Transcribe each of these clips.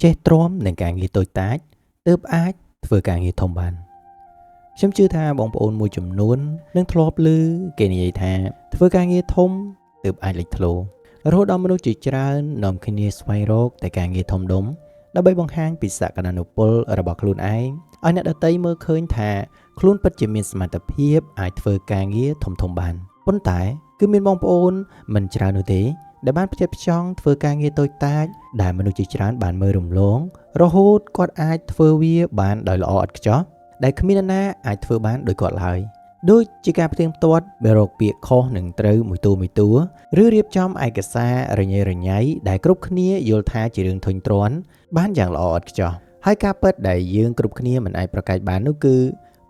ចេះទ្រាំនឹងការងារតូចតាចទើបអាចធ្វើការងារធំបានខ្ញុំជឿថាបងប្អូនមួយចំនួននឹងធ្លាប់ឮគេនិយាយថាធ្វើការងារធំទើបអាចលេចធ្លោរហូតដល់មនុស្សជាច្រើននាំគ្នាស្វែងរកតែការងារធំដុំដើម្បីបង្ហាញពីសក្តានុពលរបស់ខ្លួនឯងឲ្យអ្នកដទៃមើលឃើញថាខ្លួនពិតជាមានសមត្ថភាពអាចធ្វើការងារធំៗបានប៉ុន្តែគឺមានបងប្អូនមិនច្រើននោះទេដែលបានផ្ចិតផ្ចង់ធ្វើការងារតូចតាចដែលមនុស្សជាច្រើនបានមើលរំលងរហូតគាត់អាចធ្វើវាបានដោយល្អឥតខ្ចោះដែលគ្មាននរណាអាចធ្វើបានដោយគាត់ឡើយដូចជាការផ្ទៀងផ្ទាត់រកពាក្យខុសនឹងត្រូវមួយតួមួយតួឬរៀបចំឯកសាររញ៉េរញ៉ៃដែលគ្រប់គ្នាយល់ថាជារឿងធុញទ្រាន់បានយ៉ាងល្អឥតខ្ចោះហើយការពិតដែលយើងគ្រប់គ្នាមិនអាចប្រកែកបាននោះគឺ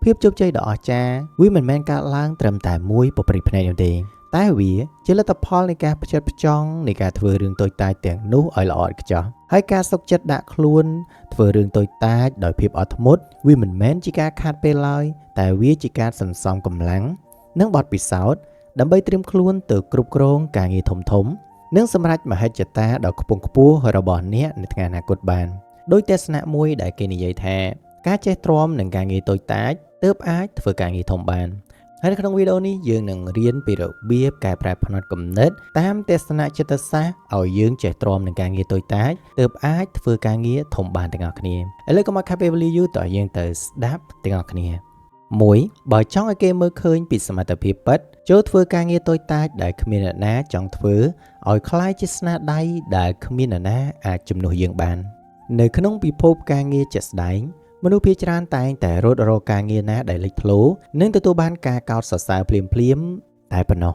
ភាពជោគជ័យដ៏អស្ចារ្យវាមិនមែនកើតឡើងត្រឹមតែមួយពព្រិចភ្នែកនោះទេតែវាជាលទ្ធផលនៃការផ្ចិតផ្ចង់នៃការធ្វើរឿងតូចតាចទាំងនោះឲ្យល្អឥតខ្ចោះហើយការសុខចិត្តដាក់ខ្លួនធ្វើរឿងតូចតាចដោយភាពអត់ធ្មត់វាមិនមែនជាការខាតពេលឡើយតែវាជាការសន្សំកម្លាំងនិងបទពិសោធន៍ដើម្បីត្រៀមខ្លួនទៅគ្រប់គ្រងការងារធំៗនិងសម្រេចមហិច្ឆតាដ៏ខ្ពង់ខ្ពស់របស់អ្នកនៅថ្ងៃអនាគតបានដោយទស្សនៈមួយដែលគេនិយាយថាការចេះទ្រាំនឹងការងារតូចតាចទើបអាចធ្វើការងារធំបានហើយនៅក្នុងវីដេអូនេះយើងនឹងរៀនពីរបៀបកែប្រែផ្នត់គំនិតតាមទស្សនៈចិត្តសាស្ត្រឲ្យយើងចេះទ្រាំនឹងការងារតូចតាចទើបអាចធ្វើការងារធំបានទាំងអស់គ្នាឥឡូវកុំឲ្យខាត់ពេលវេលាយូរតើយើងទៅស្ដាប់ទាំងអស់គ្នា1បើចង់ឲ្យគេមើលឃើញពីសមត្ថភាពពិតចូលធ្វើការងារតូចតាចដែលគ្មានអ្នកណាចង់ធ្វើឲ្យក្លាយជាស្នាដៃដែលគ្មានអ្នកណាអាចជំនួសយើងបាននៅក្នុងពិភពការងារជាក់ស្ដែងមនុស្សភាគច្រើនតែងតែរត់រកការងារណាដែលលេចធ្លោនិងទទួលបានការកោតសរសើរភ្លាមៗតែប៉ុណ្ណោះ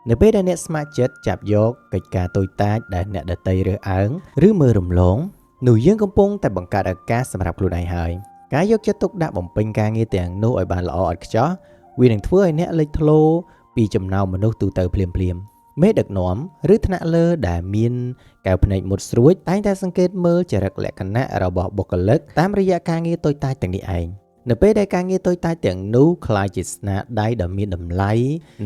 នៅពេលដែលអ្នកស្ម័គ្រចិត្តចាប់យកកិច្ចការតូចតាចដែលអ្នកដទៃរើសអើងឬមើលរំលងនោះយើងកំពុងតែបង្កើតឱកាសសម្រាប់ខ្លួនឯងហើយការយកចិត្តទុកដាក់បំពេញការងារទាំងនោះឲ្យបានល្អឥតខ្ចោះវានឹងធ្វើឲ្យអ្នកលេចធ្លោពីចំណោមមនុស្សទូទៅភ្លាមៗមេដឹកនាំឬថ្នាក់លើដែលមានកែវភ្នែកមុតស្រួចតែងតែសង្កេតមើលចរិតលក្ខណៈរបស់បុគ្គលិកតាមរយៈការងារតូចតាចទាំងនេះឯងនៅពេលដែលការងារតូចតាចទាំងនោះក្លាយជាស្នាដៃដ៏មានតម្លៃ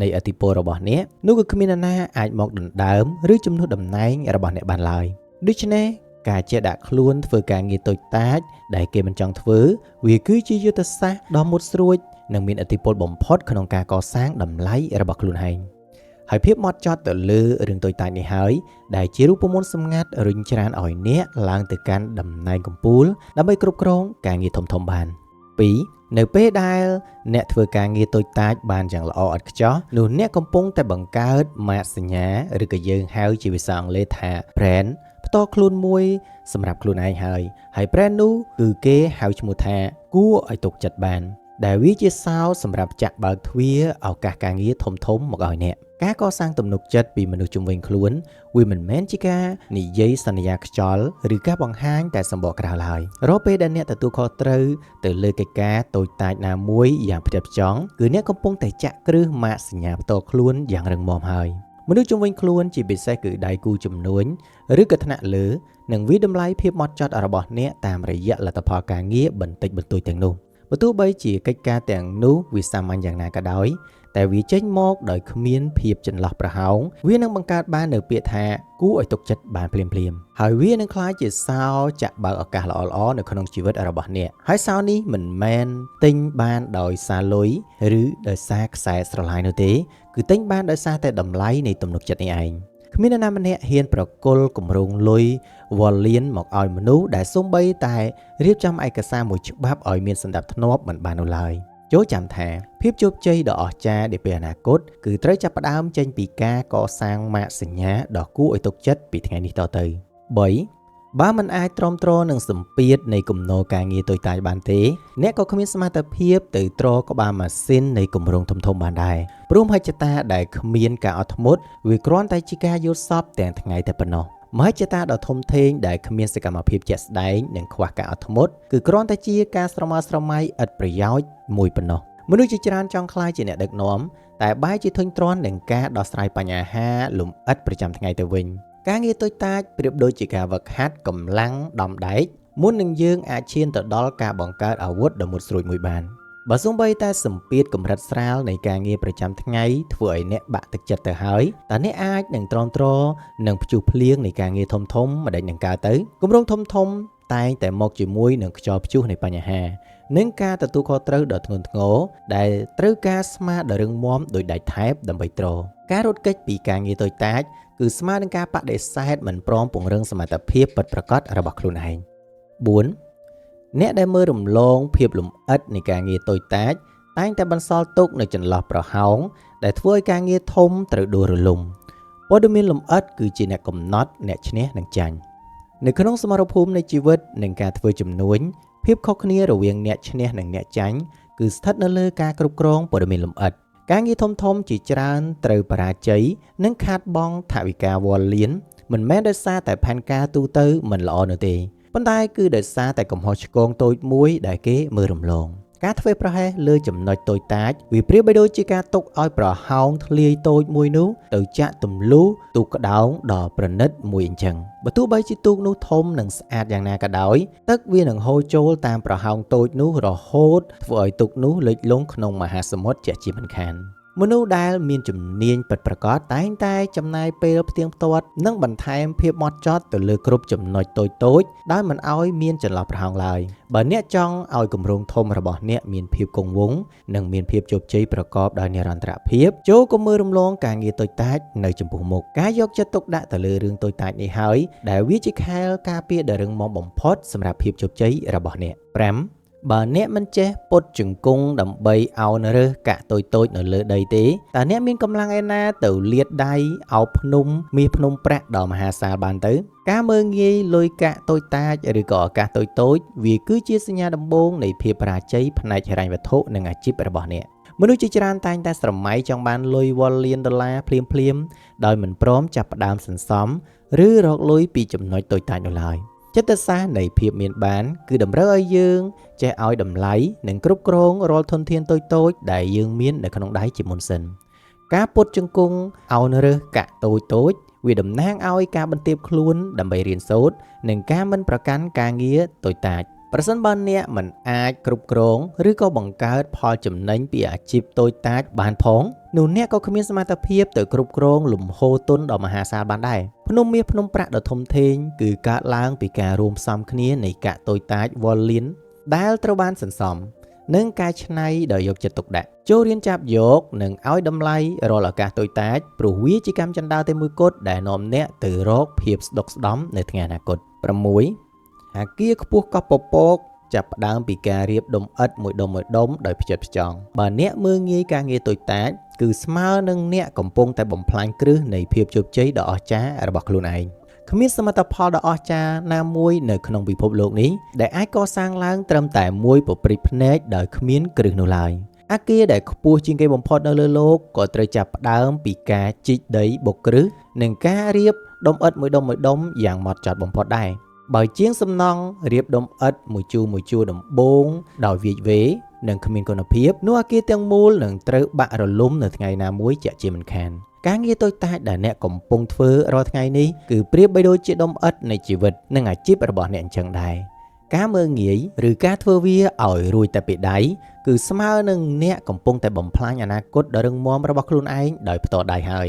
នៃឥទ្ធិពលរបស់អ្នកនោះក៏គ្មាននរណាអាចមកដណ្ដើមឬជំនួសតំណែងរបស់អ្នកបានឡើយដូច្នេះការចេះដាក់ខ្លួនធ្វើការងារតូចតាចដែលគេមិនចង់ធ្វើវាគឺជាយុទ្ធសាស្ត្រដ៏មុតស្រួចនិងមានឥទ្ធិពលបំផុតក្នុងការកសាងតម្លៃរបស់ខ្លួនឯងហើយភាពម៉ត់ចត់ទៅលើរឿងតូចតាចនេះហើយដែលជារូបមន្តសម្ងាត់រុញច្រានឲ្យអ្នកឡើងទៅកាន់តំណែងកំពូលដើម្បីគ្រប់គ្រងការងារធំៗបាន2នៅពេលដែលអ្នកធ្វើការងារតូចតាចបានយ៉ាងល្អឥតខ្ចោះនោះអ្នកកំពុងតែបង្កើតម៉ាកសញ្ញាឬក៏យើងហៅជាភាសាអង់គ្លេសថា brand ផ្ទាល់ខ្លួនមួយសម្រាប់ខ្លួនឯងហើយ brand នោះគឺគេហៅឈ្មោះថាគួរឲ្យទុកចិត្តបានដែលវាជាសោសម្រាប់ចាក់បើកទ្វារឱកាសការងារធំៗមកឲ្យអ្នកការកសាងទំនុកចិត្តពីមនុស្សជុំវិញខ្លួនវាមិនមែនជាការនិយាយសន្យាខ្យល់ឬការបង្ហាញតែសម្បកក្រៅឡើយរាល់ពេលដែលអ្នកទទួលខុសត្រូវទៅលើកិច្ចការតូចតាចណាមួយយ៉ាងផ្ចិតផ្ចង់គឺអ្នកកំពុងតែចាក់គ្រឹះម៉ាកសញ្ញាផ្ទាល់ខ្លួនយ៉ាងរឹងមាំហើយមនុស្សជុំវិញខ្លួនជាពិសេសគឺដៃគូជំនួញឬក៏ថ្នាក់លើនឹងវាយតម្លៃភាពម៉ត់ចត់របស់អ្នកតាមរយៈលទ្ធផលការងារបន្តិចបន្តួចទាំងនោះបើទោះបីជាកិច្ចការទាំងនោះវាសាមញ្ញយ៉ាងណាក៏ដោយតែវាចេញមកដោយគ្មានភាពចន្លោះប្រហោងវានឹងបង្កើតបាននៅពាក្យថាគួរឲ្យទុកចិត្តបានភ្លាមៗហើយវានឹងក្លាយជាសោចាក់បើកឱកាសល្អៗនៅក្នុងជីវិតរបស់អ្នកហើយសោនេះមិនមែនទិញបានដោយសារលុយឬដោយសារខ្សែស្រឡាយនោះទេគឺទិញបានដោយសារតែតម្លៃនៃទំនុកចិត្តនេះឯងគ្មាននរណាម្នាក់ហ៊ានប្រគល់គម្រោងលុយវ៉លលៀនមកឲ្យមនុស្សដែលសូម្បីតែរៀបចំឯកសារមួយច្បាប់ឲ្យមានសណ្ដាប់ធ្នាប់មិនបាននោះឡើយចូលចាំថាភាពជោគជ័យដ៏អស្ចារ្យនាពេលអនាគតគឺត្រូវចាប់ផ្ដើមចេញពីការកសាងម៉ាកសញ្ញាដ៏គួរឲ្យទុកចិត្តពីថ្ងៃនេះតទៅ3បើមិនអាចទ្រាំទ្រនឹងសម្ពាធនៃគំនរការងារតូចតាចបានទេអ្នកក៏គ្មានសមត្ថភាពទៅទ្រក្បាលម៉ាស៊ីននៃគម្រោងធំៗបានដែរព្រោះមហិច្ឆតាដែលគ្មានការអត់ធ្មត់វាគ្រាន់តែជាការយល់សប្តិទាំងថ្ងៃតែប៉ុណ្ណោះមហិច្ឆតាដ៏ធំធេងដែលគ្មានសកម្មភាពជាក់ស្ដែងនិងខ្វះការអត់ធ្មត់គឺគ្រាន់តែជាការស្រមើស្រមៃឥតប្រយោជន៍មួយប៉ុណ្ណោះមនុស្សជាច្រើនចង់ក្លាយជាអ្នកដឹកនាំតែបែរជាធុញទ្រាន់នឹងការដោះស្រាយបញ្ហាលំអិតប្រចាំថ្ងៃទៅវិញការងារតូចតាចប្រៀបដូចជាការវឹកហាត់កម្លាំងដំដែកមុននឹងយើងអាចឈានទៅដល់ការបង្កើតអាវុធដ៏មុតស្រួចមួយបានបើសូម្បីតែសម្ពាធកម្រិតស្រាលនៃការងារប្រចាំថ្ងៃធ្វើឲ្យអ្នកបាក់ទឹកចិត្តទៅហើយតើអ្នកអាចនឹងទ្រាំទ្រនឹងព្យុះភ្លៀងនៃការងារធំៗម្ដេចនឹងកើតទៅគម្រោងធំៗ តែងតែមកជាមួយនឹងខ្យល់ព្យុះនៃបញ្ហា និងការទទួលខុសត្រូវដ៏ធ្ងន់ធ្ងរដែលត្រូវការស្មាដ៏រឹងមាំដោយដែកថែបដើម្បីទ្រការរត់គេចពីការងារតូចតាចគឺស្មើនឹងការបដិសេធមិនព្រមពង្រឹងសមត្ថភាពពិតប្រាកដរបស់ខ្លួនឯង4អ្នកដែលមើលរំលងភាពលម្អិតនៃការងារតូចតាចតែងតែបន្សល់ទុកនៅចន្លោះប្រហោងដែលធ្វើឲ្យការងារធំត្រូវដួលរលំព័ត៌មានលម្អិតគឺជាអ្នកកំណត់អ្នកឈ្នះនិងចាញ់នៅក្នុងសមរភូមិនៃជីវិតនិងការធ្វើជំនួញភាពខុសគ្នារវាងអ្នកឈ្នះនិងអ្នកចាញ់គឺស្ថិតនៅលើការគ្រប់គ្រងព័ត៌មានលម្អិតការងារធំៗជាច្រើនត្រូវបរាជ័យនិងខាតបង់ថវិកាវ៉លលានមិនមែនដោយសារតែផែនការទូទៅមិនល្អនោះទេប៉ុន្តែគឺដោយសារតែកំហុសឆ្គងតូចមួយដែលគេមើលរំលងការធ្វើប្រហែសលើចំណុចតូចតាចវាប្រៀបបីដូចជាការទុកឲ្យប្រហោងធ្លាយតូចមួយនោះទៅចាក់ទម្លុះទូកក្តោងដ៏ប្រណិតមួយអញ្ចឹងបើទោះបីជាទូកនោះធំនិងស្អាតយ៉ាងណាក៏ដោយទឹកវានឹងហូរចូលតាមប្រហោងតូចនោះរហូតធ្វើឲ្យទូកនោះលិចលង់ក្នុងមហាសមុទ្រជាក់ជាមិនខានមនុស្សដែលមានជំនាញពិតប្រាកដតែងតែចំណាយពេលផ្ទៀងផ្ទាត់និងបន្ថែមភាពហ្មត់ចត់ទៅលើគ្រប់ចំណុចតូចៗដោយមិនឲ្យមានចន្លោះប្រហោងឡើយបើអ្នកចង់ឲ្យគម្រោងធំរបស់អ្នកមានភាពគង់វង្សនិងមានភាពជោគជ័យប្រកបដោយនិរន្តរភាពចូលកុំមើលរំលងការងារតូចតាចនៅចំពោះមុខការយកចិត្តទុកដាក់ទៅលើរឿងតូចតាចនេះហើយដែលវាជាខែលការពារដ៏រឹងមាំបំផុតសម្រាប់ភាពជោគជ័យរបស់អ្នក5បើអ្នកមិនចេះពុតជង្គង់ដើម្បីអោនរើសកាក់តូចៗនៅលើដីទេតើអ្នកមានកម្លាំងឯណាទៅលាតដៃអោបភ្នំមាសភ្នំប្រាក់ដ៏មហាសាលបានទៅការមើលងាយលុយកាក់តូចតាចឬក៏ឱកាសតូចៗវាគឺជាសញ្ញាដំបូងនៃភាពបរាជ័យផ្នែកហិរញ្ញវត្ថុនិងអាជីពរបស់អ្នកមនុស្សជាច្រើនតែងតែស្រមៃចង់បានលុយវ៉លលានដុល្លារភ្លាមៗដោយមិនព្រមចាប់ផ្ដើមសន្សំឬរកលុយពីចំណុចតូចតាចនោះឡើយចិត្តសាស្ត្រនៃភាពមានបានគឺតម្រូវឲ្យយើងចេះឲ្យតម្លៃនិងគ្រប់គ្រងរាល់ធនធានតូចៗដែលយើងមាននៅក្នុងដៃជាមុនសិនការពុតជង្គង់អោនរើសកាក់តូចៗវាតំណាងឲ្យការបន្ទាបខ្លួនដើម្បីរៀនសូត្រនិងការមិនប្រកាន់ការងារតូចតាចប្រសិនបើអ្នកមិនអាចគ្រប់គ្រងឬក៏បង្កើតផលចំណេញពីអាជីពតូចតាចបានផងនោះអ្នកក៏គ្មានសមត្ថភាពទៅគ្រប់គ្រងលំហូរទុនដ៏មហាសាលបានដែរភ្នំមាសភ្នំប្រាក់ដ៏ធំធេងគឺកើតឡើងពីការរួមផ្សំគ្នានៃកាក់តូចតាចវ៉លលានដែលត្រូវបានសន្សំនិងការច្នៃដោយយកចិត្តទុកដាក់ចូលរៀនចាប់យកនិងឲ្យតម្លៃរាល់ឱកាសតូចតាចព្រោះវាជាកម្មចណ្ដាលតែមួយគត់ដែលនាំអ្នកទៅរកភាពស្ដុកស្ដំនៅថ្ងៃអនាគត6អាគារខ្ពស់កប់ពពកចាប់ផ្ដើមពីការរៀបដុំឥដ្ឋមួយដុំមួយដុំដោយផ្ចិតផ្ចង់បើអ្នកមើលងាយការងារតូចតាចគឺស្មើនឹងអ្នកកំពុងតែបំផ្លាញគ្រឹះនៃភាពជោគជ័យដ៏អស្ចារ្យរបស់ខ្លួនឯងគ្មានសមិទ្ធផលដ៏អស្ចារ្យណាមួយនៅក្នុងពិភពលោកនេះដែលអាចកសាងឡើងត្រឹមតែមួយពព្រិចភ្នែកដោយគ្មានគ្រឹះនោះឡើយអាគារដែលខ្ពស់ជាងគេបំផុតនៅលើលោកក៏ត្រូវចាប់ផ្ដើមពីការជីកដីបុកគ្រឹះនិងការរៀបដុំឥដ្ឋមួយដុំមួយដុំយ៉ាងហ្មត់ចត់បំផុតដែរបើជាងសំណង់រៀបដុំឥដ្ឋមួយជួរមួយជួរដំបូងដោយវាចវេនិងគ្មានគុណភាពនោះអាគារទាំងមូលនឹងត្រូវបាក់រលំនៅថ្ងៃណាមួយជាក់ជាមិនខានការងារតូចតាចដែលអ្នកកំពុងធ្វើរាល់ថ្ងៃនេះគឺប្រៀបបីដូចជាដុំឥដ្ឋនៃជីវិតនិងអាជីពរបស់អ្នកអញ្ចឹងដែរការមើលងាយឬការធ្វើវាឲ្យរួចតែពីដៃគឺស្មើនឹងអ្នកកំពុងតែបំផ្លាញអនាគតដ៏រឹងមាំរបស់ខ្លួនឯងដោយផ្ទាល់ដៃហើយ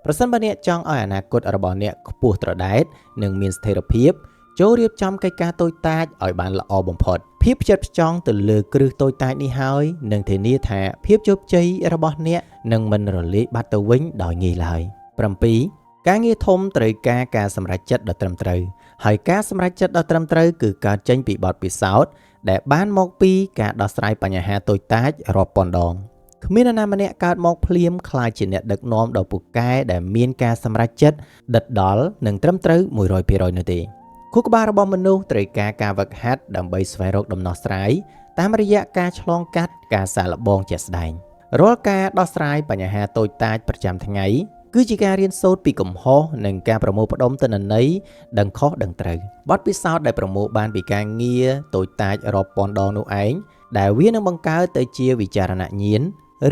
ប្រសិនបើអ្នកចង់ឲ្យអនាគតរបស់អ្នកខ្ពស់ត្រដែតនិងមានស្ថិរភាពចូលរៀបចំកិច្ចការតូចតាចឲ្យបានល្អបំផុតភាពផ្ចិតផ្ចង់ទៅលើគ្រឹះតូចតាចនេះហើយនឹងធានាថាភាពជោគជ័យរបស់អ្នកនឹងមិនរលាយបាត់ទៅវិញដោយងាយឡើយ7ការងារធំត្រូវការការសម្រេចចិត្តដ៏ត្រឹមត្រូវហើយការសម្រេចចិត្តដ៏ត្រឹមត្រូវគឺកើតចេញពីបទពិសោធន៍ដែលបានមកពីការដោះស្រាយបញ្ហាតូចតាចរាប់ពាន់ដងគ្មាននរណាម្នាក់កើតមកភ្លាមក្លាយជាអ្នកដឹកនាំដ៏ពូកែដែលមានការសម្រេចចិត្តដិតដល់និងត្រឹមត្រូវ 100% នោះទេខួរក្បាលរបស់មនុស្សត្រូវការការវឹកហាត់ដើម្បីស្វែងរកដំណោះស្រាយតាមរយៈការឆ្លងកាត់ការសាកល្បងជាក់ស្ដែងរាល់ការដោះស្រាយបញ្ហាតូចតាចប្រចាំថ្ងៃគឺជាការរៀនសូត្រពីកំហុសនិងការប្រមូលផ្ដុំទិន្នន័យដឹងខុសដឹងត្រូវបទពិសោធន៍ដែលប្រមូលបានពីការងារតូចតាចរាប់ពាន់ដងនោះឯងដែលវានឹងបង្កើតទៅជាវិចារណញ្ញាណ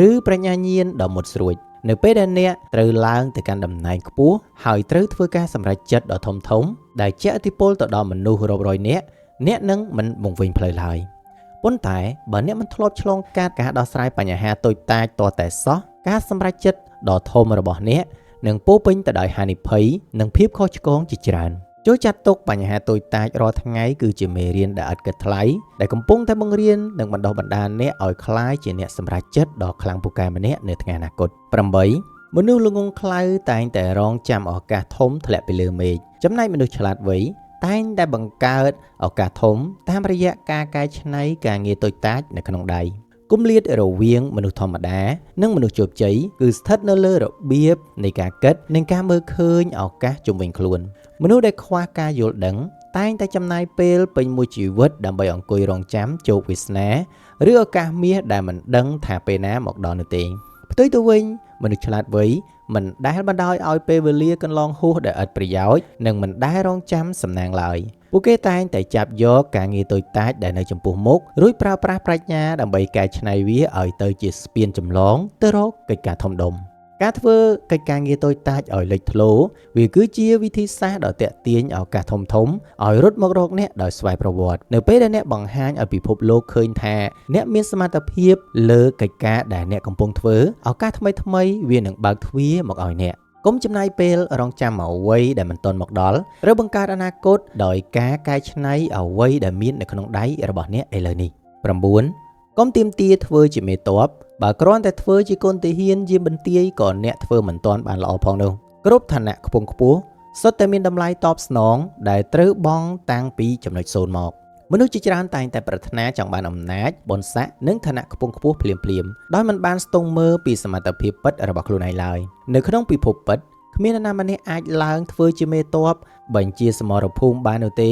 ឬប្រាជ្ញាញាណដ៏មុតស្រួចនៅពេលដែលអ្នកត្រូវឡើងទៅកាន់តំណែងខ្ពស់ហើយត្រូវធ្វើការសម្រេចចិត្តដ៏ធំៗដែលជះឥទ្ធិពលទៅដល់មនុស្សរាប់រយនាក់អ្នកនឹងមិនបង្វែងផ្លូវឡើយប៉ុន្តែបើអ្នកមិនធ្លាប់ឆ្លងកាត់ការដោះស្រាយបញ្ហាតូចតាចទាល់តែសោះការសម្រេចចិត្តដ៏ធំរបស់អ្នកនឹងពោពេញទៅដោយហានិភ័យនិងភាពខុសឆ្គងជាច្រើន ចូលចាត់ទុកបញ្ហាតូចតាចរាល់ថ្ងៃគឺជាមេរៀនដែលឥតគិតថ្លៃដែលកំពុងតែបង្រៀននិងបណ្ដុះបណ្ដាលអ្នកឲ្យក្លាយជាអ្នកសម្រេចចិត្តដ៏ខ្លាំងពូកែម្នាក់នៅថ្ងៃអនាគត8មនុស្សល្ងង់ខ្លៅតែងតែរងចាំឱកាសធំធ្លាក់ពីលើមេឃចំណែកមនុស្សឆ្លាតវៃតែងតែបង្កើតឱកាសធំតាមរយៈការកែច្នៃការងារតូចតាចនៅក្នុងដៃគម្លាតរវាងមនុស្សធម្មតានិងមនុស្សជោគជ័យគឺស្ថិតនៅលើរបៀបនៃការគិតនិងការមើលឃើញឱកាសជុំវិញខ្លួនមនុស្សដែលខ្វះការយល់ដឹងតែងតែចំណាយពេលពេញមួយជីវិតដើម្បីអង្គុយរងចាំជោគវាសនាឬឱកាសមាសដែលមិនដឹងថាពេលណាមកដល់នោះទេផ្ទុយទៅវិញមនុស្សឆ្លាតវៃមិនដែលបណ្ដោយឲ្យពេលវេលាកន្លងហួសដែលឥតប្រយោជន៍និងមិនដែលរងចាំសំណាងឡើយពួកគេតែងតែចាប់យកការងារតូចតាចដែលនៅចំពោះមុខរួចប្រើប្រាស់ប្រាជ្ញាដើម្បីកែច្នៃវាឲ្យទៅជាស្ពានចម្លងទៅរកកិច្ចការធំដុំការធ្វើកិច្ចការងារតូចតាចឲ្យលេចធ្លោវាគឺជាវិធីសាស្ត្រដ៏ទាក់ទាញឱកាសធំធំឲ្យរត់មករកអ្នកដោយស្វ័យប្រវត្តិនៅពេលដែលអ្នកបង្ហាញឲ្យពិភពលោកឃើញថាអ្នកមានសមត្ថភាពលើកិច្ចការដែលអ្នកកំពុងធ្វើឱកាសថ្មីៗវានឹងបើកទ្វារមកឲ្យអ្នកកុំចំណាយពេលរងចាំអ្វីដែលមិនទាន់មកដល់ត្រូវបង្កើតអនាគតដោយការកែច្នៃអ្វីដែលមាននៅក្នុងដៃរបស់អ្នកឥឡូវនេះ9កុំទាមទារធ្វើជាមេតបបើគ្រាន់តែធ្វើជាកូនទាហានយាមបន្ទាយក៏អ្នកធ្វើមិនទាន់បានល្អផងនោះគ្រប់ឋានៈខ្ពង់ខ្ពស់សុទ្ធតែមានតម្លៃតបស្នងដែលត្រូវបង់តាំងពីចំណុច0មកមនុស្សជាច្រើនតែងតែប្រាថ្នាចង់បានអំណាចបុណ្យស័ក្តិនិងឋានៈខ្ពង់ខ្ពស់ភ្លាមៗដោយមិនបានស្ទង់មើលពីសមត្ថភាពពិតរបស់ខ្លួនឯងឡើយនៅក្នុងពិភពពិតគ្មាននរណាម្នាក់អាចឡើងធ្វើជាមេតបបញ្ជាសមរភូមិបាននោះទេ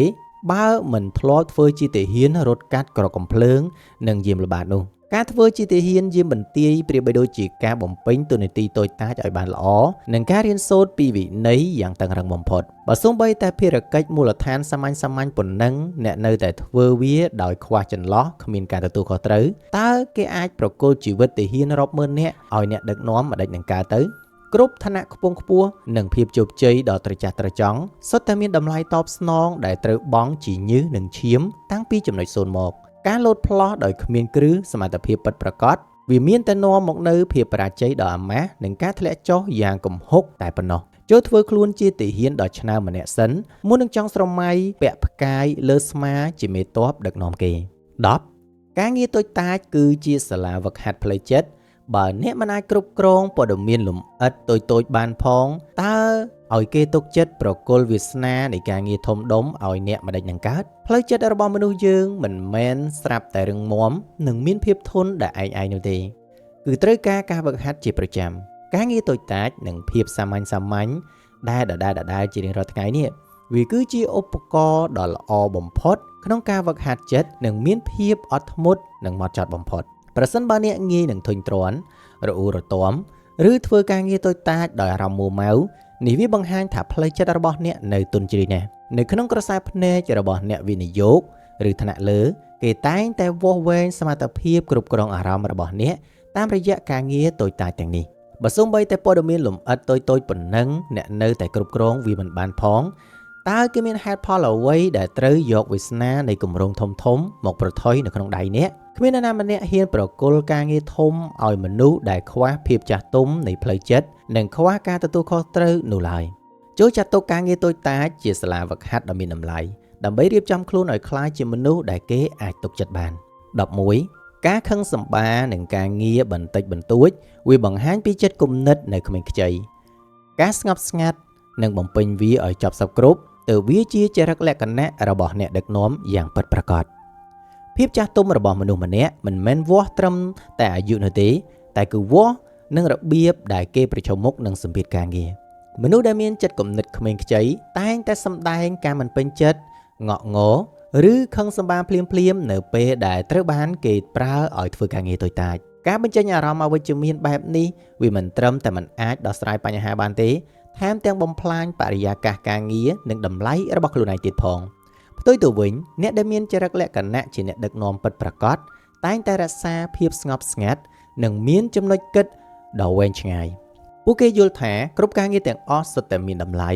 បើមិនធ្លាប់ធ្វើជាទាហានរត់កាត់ក្រកំភ្លើងនិងយាមល្បាតនោះការធ្វើជាទាហានយាមបន្ទាយប្រៀបបីដូចជាការបំពេញតួនាទីតូចតាចឲ្យបានល្អនិងការរៀនសូត្រពីវិន័យយ៉ាងតឹងរឹងបំផុតបើសូម្បីតែភារកិច្ចមូលដ្ឋានសាមញ្ញៗប៉ុណ្ណឹងអ្នកនៅតែធ្វើវាដោយខ្វះចន្លោះគ្មានការទទួលខុសត្រូវតើគេអាចប្រគល់ជីវិតទាហានរាប់ម៉ឺននាក់ឲ្យអ្នកដឹកនាំម្ដេចនឹងកើតទៅគ្រប់ឋានៈខ្ពង់ខ្ពស់និងភាពជោគជ័យដ៏ត្រចះត្រចង់សុទ្ធតែមានតម្លៃតបស្នងដែលត្រូវបង់ជាញើសនិងឈាមតាំងពីចំណុច0មកការលោតផ្លោះដោយគ្មានគ្រឹះសមត្ថភាពពិតប្រាកដវាមានតែនាំមកនូវភាពបរាជ័យដ៏អាម៉ាស់និងការធ្លាក់ចុះយ៉ាងគំហុកតែប៉ុណ្ណោះចូលធ្វើខ្លួនជាទាហានដ៏ឆ្នើមម្នាក់សិនមុននឹងចង់ស្រមៃពាក់ផ្កាយលើស្មាជាមេតបដឹកនាំគេ10ការងារតូចតាចគឺជាសាលាវឹកហាត់ផ្លូវចិត្តបើអ្នកមិនអាចគ្រប់គ្រងព័ត៌មានលម្អិតតូចៗបានផងតើឲ្យគេទុកចិត្តប្រគល់វាសនានៃការងារធំដុំឲ្យអ្នកម្ដេចនឹងកើតផ្លូវចិត្តរបស់មនុស្សយើងមិនមែនស្រាប់តែរឹងមាំនិងមានភាពធន់ដែលឯងៗនោះទេគឺត្រូវការការវឹកហាត់ជាប្រចាំការងារតូចតាចនិងភាពសាមញ្ញៗដែលដដែលៗជារៀងរាល់ថ្ងៃនេះវាគឺជាឧបករណ៍ដ៏ល្អបំផុតក្នុងការវឹកហាត់ចិត្តនិងមានភាពអត់ធ្មត់និងហ្មត់ចត់បំផុតប្រសិនបើអ្នកងាយនឹងធុញទ្រាន់រអ៊ូរទាំឬធ្វើការងារតូចតាចដោយអារម្មណ៍មួម៉ៅនេះវាបង្ហាញថាផ្លូវចិត្តរបស់អ្នកនៅទន់ជ្រាយណាស់នៅក្នុងក្រសែភ្នែករបស់អ្នកវិនិយោគឬថ្នាក់លើគេតែងតែវាស់វែងសមត្ថភាពគ្រប់គ្រងអារម្មណ៍របស់អ្នកតាមរយៈការងារតូចតាចទាំងនេះបើសូម្បីតែព័ត៌មានលម្អិតតូចៗប៉ុណ្ណឹងអ្នកនៅតែគ្រប់គ្រងវាមិនបានផងតើគេមានហេតុផលអ្វីដែលត្រូវយកវាសនានៃគម្រោងធំៗមកប្រថុយនៅក្នុងដៃអ្នកគ្មាននរណាម្នាក់ហ៊ានប្រគល់ការងារធំឲ្យមនុស្សដែលខ្វះភាពចាស់ទុំនៃផ្លូវចិត្តនិងខ្វះការទទួលខុសត្រូវនោះឡើយចូលចាត់ទុកការងារតូចតាចជាសាលាវឹកហាត់ដ៏មានតម្លៃដើម្បីរៀបចំខ្លួនឲ្យក្លាយជាមនុស្សដែលគេអាចទុកចិត្តបាន11ការខឹងសម្បានិងការងារបន្តិចបន្តួចវាបង្ហាញពីចិត្តគំនិតនៅក្មេងខ្ចីការស្ងប់ស្ងាត់និងបំពេញវាឲ្យចប់សព្វគ្រប់ទៅវាជាចរិតលក្ខណៈរបស់អ្នកដឹកនាំយ៉ាងពិតប្រាកដភាពចាស់ទុំរបស់មនុស្សម្នាក់មិនមែនវាស់ត្រឹមតែអាយុនោះទេតែគឺវាស់នឹងរបៀបដែលគេប្រឈមមុខនឹងសម្ពាធការងារមនុស្សដែលមានចិត្តគំនិតក្មេងខ្ចីតែងតែសម្ដែងការមិនពេញចិត្តងក់ងឬខឹងសម្បាភ្លាមៗនៅពេលដែលត្រូវបានគេប្រើឲ្យធ្វើការងារតូចតាចការបញ្ចេញអារម្មណ៍អវិជ្ជមានបែបនេះវាមិនត្រឹមតែមិនអាចដោះស្រាយបញ្ហាបានទេថែមទាំងបំផ្លាញបរិយាកាសការងារនិងតម្លៃរបស់ខ្លួនឯងទៀតផងផ្ទុយទៅវិញអ្នកដែលមានចរិតលក្ខណៈជាអ្នកដឹកនាំពិតប្រាកដតែងតែរក្សាភាពស្ងប់ស្ងាត់និងមានចំណុចគិតដ៏វែងឆ្ងាយពួកគេយល់ថាគ្រប់ការងារទាំងអស់សុទ្ធតែមានតម្លៃ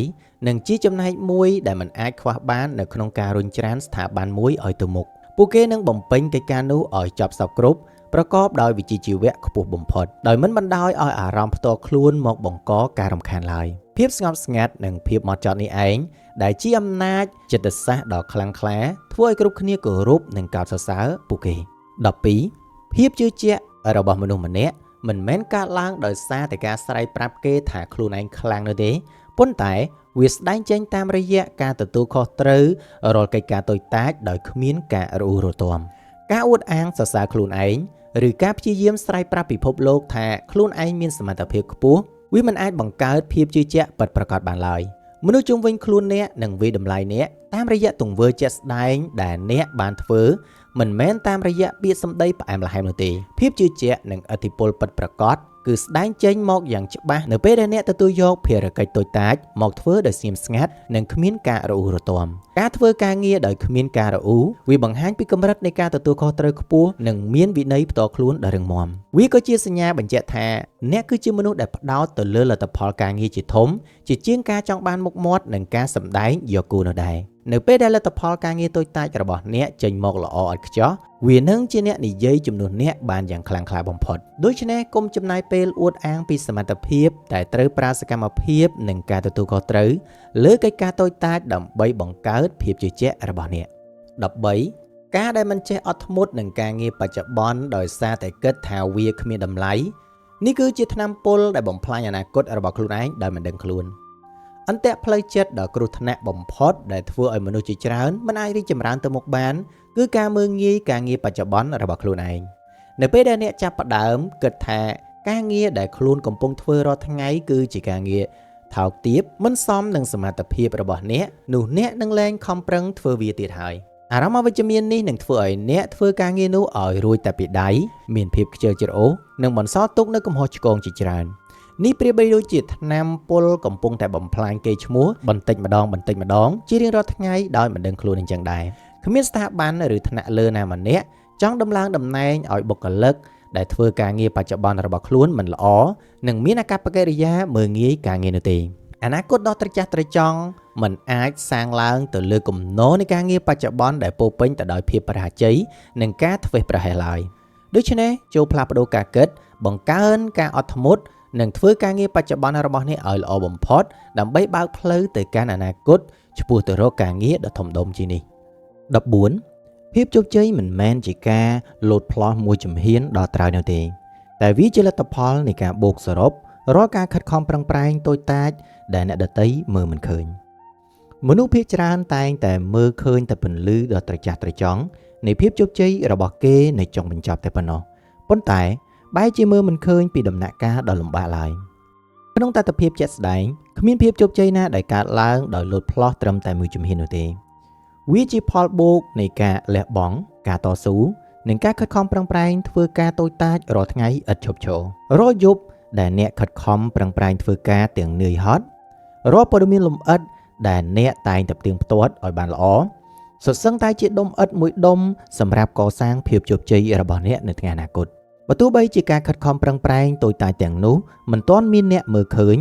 និងជាចំណែកមួយដែលមិនអាចខ្វះបាននៅក្នុងការរុញច្រានស្ថាប័នមួយឲ្យទៅមុខពួកគេនឹងបំពេញកិច្ចការនោះឲ្យចប់សព្វគ្រប់ប្រកបដោយវិជ្ជាជីវៈខ្ពស់បំផុតដោយមិនបណ្ដោយឲ្យអារម្មណ៍ផ្ទាល់ខ្លួនមកបង្កការរំខានឡើយ ភាពស្ងប់ស្ងាត់និងភាពម៉ត់ចត់នេះឯងដែលជាអំណាចចិត្តសាស្ត្រដ៏ខ្លាំងក្លាធ្វើឲ្យគ្រប់គ្នាគោរពនិងកោតសរសើរពួកគេ12ភាពជឿជាក់របស់មនុស្សម្នាក់មិនមែនកើតឡើងដោយសារតែការស្រែកប្រាប់គេថាខ្លួនឯងខ្លាំងនោះទេប៉ុន្តែវាស្ដែងចេញតាមរយៈការទទួលខុសត្រូវរាល់កិច្ចការតូចតាចដោយគ្មានការរអ៊ូរទាំការអួតអាងសរសើរខ្លួនឯងឬការព្យាយាមស្រែកប្រាប់ពិភពលោកថាខ្លួនឯងមានសមត្ថភាពខ្ពស់វាមិនអាចបង្កើតភាពជឿជាក់ពិតប្រាកដបានឡើយមនុស្សជុំវិញខ្លួនអ្នកនឹងវាយតម្លៃអ្នកតាមរយៈទង្វើជាក់ស្ដែងដែលអ្នកបានធ្វើមិនមែនតាមរយៈពាក្យសម្ដីផ្អែមល្ហែមនោះទេភាពជឿជាក់និងឥទ្ធិពលពិតប្រាកដគឺស្ដែងចេញមកយ៉ាងច្បាស់នៅពេលដែលអ្នកទទួលយកភារកិច្ចតូចតាចមកធ្វើដោយស្ងៀមស្ងាត់និងគ្មានការរអ៊ូរទាំការធ្វើការងារដោយគ្មានការរអ៊ូវាបង្ហាញពីកម្រិតនៃការទទួលខុសត្រូវខ្ពស់និងមានវិន័យផ្ទាល់ខ្លួនដ៏រឹងមាំវាក៏ជាសញ្ញាបញ្ជាក់ថាអ្នកគឺជាមនុស្សដែលផ្ដោតទៅលើលទ្ធផលការងារជាធំជាជាងការចង់បានមុខមាត់និងការសម្ដែងយកគូនោះដែរនៅពេលដែលលទ្ធផលការងារតូចតាចរបស់អ្នកចេញមកល្អឥតខ្ចោះវានឹងជាអ្នកនិយាយជំនួសអ្នកបានយ៉ាងខ្លាំងក្លាបំផុតដូច្នេះកុំចំណាយពេលអួតអាងពីសមត្ថភាពតែត្រូវប្រើសកម្មភាពនិងការទទួលខុសត្រូវលើកិច្ចការតូចតាចដើម្បីបង្កើតភាពជឿជាក់របស់អ្នក13ការដែលមិនចេះអត់ធ្មត់នឹងការងារបច្ចុប្បន្នដោយសារតែគិតថាវាគ្មានតម្លៃនេះគឺជាថ្នាំពុលដែលបំផ្លាញអនាគតរបស់ខ្លួនឯងដោយមិនដឹងខ្លួនអន្ទាក់ផ្លូវចិត្តដ៏គ្រោះថ្នាក់បំផុតដែលធ្វើឲ្យមនុស្សជាច្រើនមិនអាចរីកចម្រើនទៅមុខបានគឺការមើលងាយការងារបច្ចុប្បន្នរបស់ខ្លួនឯងនៅពេលដែលអ្នកចាប់ផ្ដើមគិតថាការងារដែលខ្លួនកំពុងធ្វើរាល់ថ្ងៃគឺជាការងារថោកទាបមិនសមនឹងសមត្ថភាពរបស់អ្នកនោះអ្នកនឹងលែងខំប្រឹងធ្វើវាទៀតហើយអារម្មណ៍អវិជ្ជមាននេះនឹងធ្វើឲ្យអ្នកធ្វើការងារនោះឲ្យរួចតែពីដៃមានភាពខ្ជិលច្រអូសនិងបន្សល់ទុកនូវកំហុសឆ្គងជាច្រើននេះប្រៀបបីដូចជាថ្នាំពុលកំពុងតែបំផ្លាញកេរ្តិ៍ឈ្មោះបន្តិចម្ដងបន្តិចម្ដងជារៀងរាល់ថ្ងៃដោយមិនដឹងខ្លួនអញ្ចឹងដែរគ្មានស្ថាប័នឬថ្នាក់លើណាម្នាក់ចង់ដំឡើងតំណែងឲ្យបុគ្គលិកដែលធ្វើការងារបច្ចុប្បន្នរបស់ខ្លួនមិនល្អនិងមានអាកប្បកិរិយាមើលងាយការងារនោះទេអនាគតដ៏ត្រចះត្រចង់មិនអាចសាងឡើងទៅលើគំនរនៃការងារបច្ចុប្បន្នដែលពោពេញទៅដោយភាពបរាជ័យនិងការធ្វេសប្រហែសឡើយដូច្នេះចូលផ្លាស់ប្ដូរការគិតបង្កើនការអត់ធ្មត់និងធ្វើការងារបច្ចុប្បន្នរបស់អ្នកឲ្យល្អបំផុតដើម្បីបើកផ្លូវទៅកាន់អនាគតឆ្ពោះទៅរកការងារដ៏ធំដុំជាងនេះ14ភាពជោគជ័យមិនមែនជាការលោតផ្លោះមួយជំហានដល់ត្រើយនោះទេតែវាជាលទ្ធផលនៃការបូកសរុបរាល់ការខិតខំប្រឹងប្រែងតូចតាចដែលអ្នកដទៃមើលមិនឃើញមនុស្សភាគច្រើនតែងតែមើលឃើញតែពន្លឺដ៏ត្រចះត្រចង់នៃភាពជោគជ័យរបស់គេនៅចុងបញ្ចប់តែប៉ុណ្ណោះប៉ុន្តែបែរជាមើលមិនឃើញពីដំណាក់កាលដ៏លំបាកឡើយក្នុងតថភាពជាក់ស្ដែងគ្មានភាពជោគជ័យណាដែលកើតឡើងដោយលោតផ្លោះត្រឹមតែមួយជំហាននោះទេវាជាផលបូកនៃការលះបង់ការតស៊ូនិងការខិតខំប្រឹងប្រែងធ្វើការតូចតាចរាល់ថ្ងៃឥតឈប់ឈររាល់យប់ដែលអ្នកខិតខំប្រឹងប្រែងធ្វើការទាំងនឿយហត់រាល់ព័ត៌មានលម្អិតដែលអ្នកតែងតែផ្ទៀងផ្ទាត់ឲ្យបានល្អសុទ្ធសឹងតែជាដុំឥដ្ឋមួយដុំសម្រាប់កសាងភាពជោគជ័យរបស់អ្នកនៅថ្ងៃអនាគតបើទោះបីជាការខិតខំប្រឹងប្រែងតូចតាចទាំងនោះមិនទាន់មានអ្នកមើលឃើញ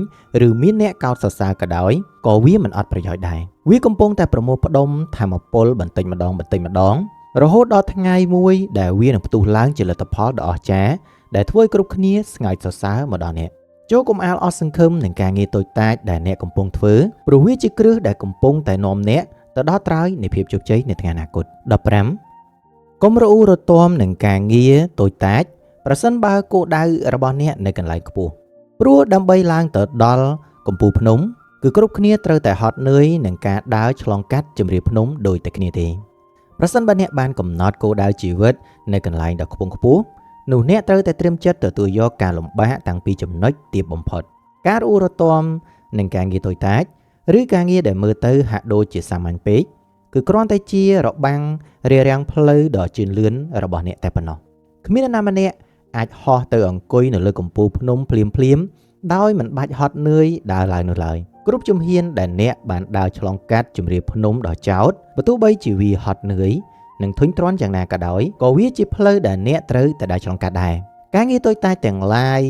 ឬមានអ្នកកោតសរសើរក៏ដោយក៏វាមិនអត់ប្រយោជន៍ដែរវាកំពុងតែប្រមូលផ្ដុំធម៌ពលបន្តិចម្ដងបន្តិចម្ដងរហូតដល់ថ្ងៃមួយដែលវានឹងផ្ទុះឡើងជាលទ្ធផលដ៏អស្ចារ្យដែលធ្វើឲ្យគ្រប់គ្នាស្ងើចសរសើរមកដល់អ្នកចូលកុំអាលអស់សង្ឃឹមនឹងការងារតូចតាចដែលអ្នកកំពុងធ្វើព្រោះវាជាគ្រឹះដែលកំពុងតែនាំអ្នកទៅដល់ត្រើយនៃភាពជោគជ័យនៅថ្ងៃអនាគត15កុំរអ៊ូរទាំនឹងការងារតូចតាចប្រសិនបើគោលដៅរបស់អ្នកនៅកន្លែងខ្ពស់ព្រោះដើម្បីឡើងទៅដល់កំពូលភ្នំគឺគ្រប់គ្នាត្រូវតែហត់នឿយនឹងការដើរឆ្លងកាត់ជម្រាបភ្នំដោយតែគ្នាទេប្រសិនបើអ្នកបានកំណត់គោលដៅជីវិតនៅកន្លែងដ៏ខ្ពង់ខ្ពស់នោះអ្នកត្រូវតែត្រៀមចិត្តទទួលយកការលំបាកតាំងពីចំណុចទាបបំផុតការអ៊ូរទាំនឹងការងារតូចតាចឬការងារដែលមើលទៅហាក់ដូចជាសាមញ្ញពេកគឺគ្រាន់តែជារបាំងរារាំងផ្លូវដ៏ជឿនលឿនរបស់អ្នកតែប៉ុណ្ណោះគ្មាននរណាម្នាក់អាចហោះទៅអង្គុយនៅលើកំពូលភ្នំភ្លាមភ្លាមដោយមិនបាច់ហត់នឿយដើរឡើងនោះឡើយគ្រប់ជំហានដែលអ្នកបានដើរឆ្លងកាត់ជម្រាបភ្នំដ៏ចោតបើទោះបីជាវាហត់នឿយនិងធុញទ្រាន់យ៉ាងណាក៏ដោយក៏វាជាផ្លូវដែលអ្នកត្រូវតែដើរឆ្លងកាត់ដែរការងារតូចតាចទាំងឡាយ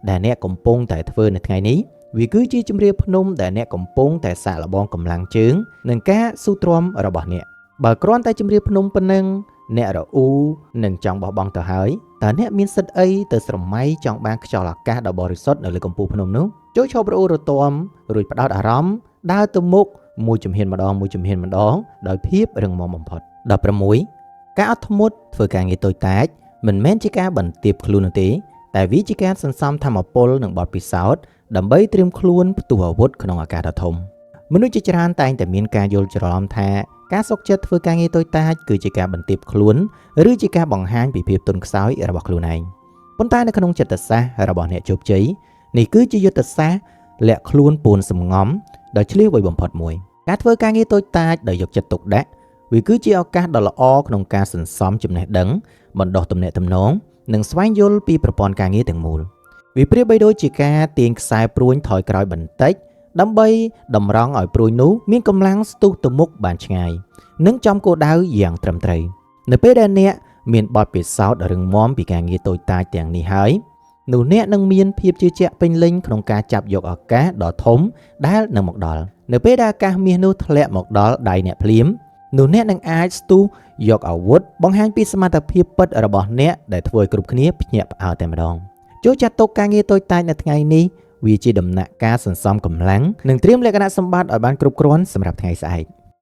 ដែលអ្នកកំពុងតែធ្វើនៅថ្ងៃនេះវាគឺជាជម្រាបភ្នំដែលអ្នកកំពុងតែសាកល្បងកម្លាំងជើងនិងការស៊ូទ្រាំរបស់អ្នកបើគ្រាន់តែជម្រាបភ្នំប៉ុណ្ណឹងអ្នករអ៊ូនឹងចង់បោះបង់ទៅហើយ តើអ្នកមានសិទ្ធិអីទៅស្រមៃចង់បានខ្យល់អាកាសដ៏បរិសុទ្ធនៅលើកំពូលភ្នំនោះចូលឈប់រអ៊ូរទាំរួចផ្ដោតអារម្មណ៍ដើរទៅមុខមួយជំហានម្ដងមួយជំហានម្ដងដោយភាពរឹងមាំបំផុត16ការអត់ធ្មត់ធ្វើការងារតូចតាចមិនមែនជាការបន្ទាបខ្លួននោះទេតែវាជាការសន្សំធម៌ពលនិងបទពិសោធន៍ដើម្បីត្រៀមខ្លួនផ្ទុះអាវុធក្នុងឱកាសដ៏ធំមនុស្សជាច្រើនតែងតែមានការយល់ច្រឡំថាការសុខចិត្តធ្វើការងារតូចតាចគឺជាការបន្ទាបខ្លួនឬជាការបង្ហាញពីភាពទន់ខ្សោយរបស់ខ្លួនឯងប៉ុន្តែនៅក្នុងចិត្តសាស្ត្ររបស់អ្នកជោគជ័យនេះគឺជាយុទ្ធសាស្ត្រលាក់ខ្លួនពួនសំងំដ៏ឆ្លៀសវៃបំផុតមួយការធ្វើការងារតូចតាចដោយយកចិត្តទុកដាក់វាគឺជាឱកាសដ៏ល្អក្នុងការសន្សំចំណេះដឹងបណ្ដុះទំនាក់ទំនងនិងស្វែងយល់ពីប្រព័ន្ធការងារទាំងមូលវាប្រៀបបីដូចជាការទាញខ្សែព្រួញថយក្រោយបន្តិចដើម្បីតម្រង់ឲ្យព្រួញនោះមានកម្លាំងស្ទុះទៅមុខបានឆ្ងាយនិងចំគោលដៅយ៉ាងត្រឹមត្រូវនៅពេលដែលអ្នកមានបទពិសោធន៍ដ៏រឹងមាំពីការងារតូចតាចទាំងនេះហើយនោះអ្នកនឹងមានភាពជឿជាក់ពេញលេញក្នុងការចាប់យកឱកាសដ៏ធំដែលនឹងមកដល់នៅពេលដែលឱកាសមាសនោះធ្លាក់មកដល់ដៃអ្នកភ្លាមនោះអ្នកនឹងអាចស្ទុះយកអាវុធបង្ហាញពីសមត្ថភាពពិតរបស់អ្នកដែលធ្វើឲ្យគ្រប់គ្នាភ្ញាក់ផ្អើលតែម្ដងចូលចាត់ទុកការងារតូចតាចនៅថ្ងៃនេះវាជាដំណាក់កាលសន្សំកម្លាំងនិងត្រៀមលក្ខណៈសម្បត្តិឲ្យបានគ្រប់គ្រាន់សម្រាប់ថ្ងៃស្អែក។